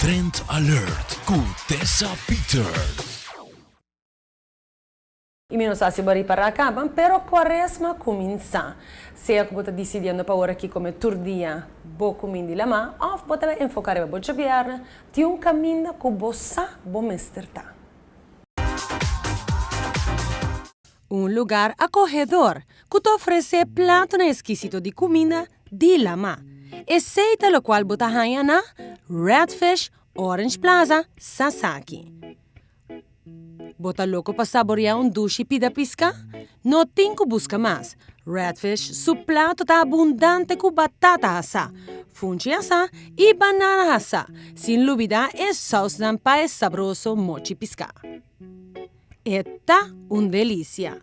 Trend Alert ku Tessa Peters. I mi no sa si bo a ripará kaba, pero kuaresma a kuminsá. Sea ku bo ta disidiendo pa ora ki kome tur dia bo kuminda di lamá òf bo ta bai enfoká riba bo djabièrnè, tin un kaminda ku bo sa bo mester ta. Un lugar akohedor ku ta ofresé platonan eskisito di kuminda di lamá. Esei ta lokual bo ta haña na Redfish Orange Plaza, Sasaki. Bo ta loko pa saboreá un dushi pida piská? No tin ku buska mas! Redfish su plato ta abundante ku batata hasá, funchi hasá i banana hasá, sin lubidá e sausnan pa e sabroso mochi piská. E ta un delisia!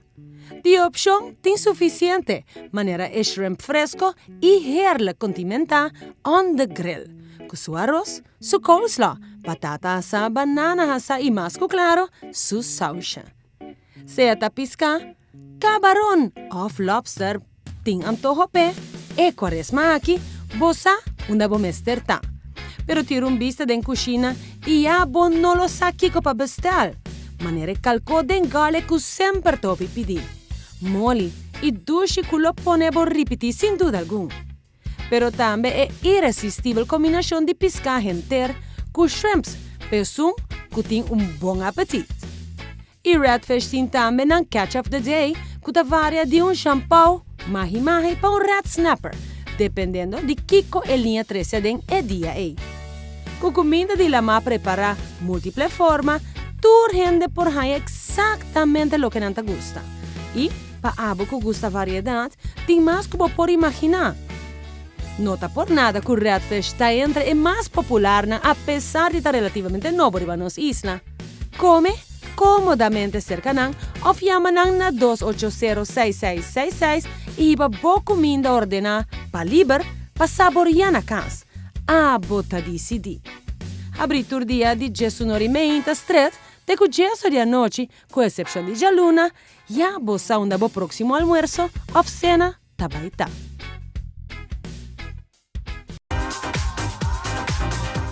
Di opshon tin sufisiente, manera e shrimp fresko i heerlijk kondimentá on the grill, ku su aros, su coleslaw, batata hasá, banana hasá i mas ku klaro, su sausha. Sea ta piská, kabaron òf lobster, tin antoho p'e, e kuaresma aki bo sa unda bo mester ta. Pero tira un bista den kushina i ya bo no lo sa kiko pa bestel. Manera e kalkó den garlic ku semper ta hopi pidí. Moli i dushi ku lo pone bo ripití sin duda algun. Pero tambe e iresistibel kombinashon di piská henter ku shrimps pa esun ku tin un bon apetit. I Redfish tin tambe nan catch of the day ku ta varia di un shampou mahi mahi pa un red snapper, dependendo di kiko e liña trese aden e dia ei. Ku kuminda di lamá prepará multiple forma, tur hende por haña eksaktamente loke nan ta gusta. I, pa abo ku gusta variedat, tin mas ku bo por imaginá. No ta por nada ku Redfish ta entre e mas popularnan apesar di ta relativamente nobo riba nos isla. Kome kómodamente serka nan òf yama nan na 280 6666 i hiba bo kuminda ordená pa liber pa saboriá na kas. Abo ta disidí. Habrí tur dia di djesunor i meinta stret te ku djeso di anochi, ku esepshon di djaluna, ya bo sa unda bo próksimo almuerso òf sena ta bai ta.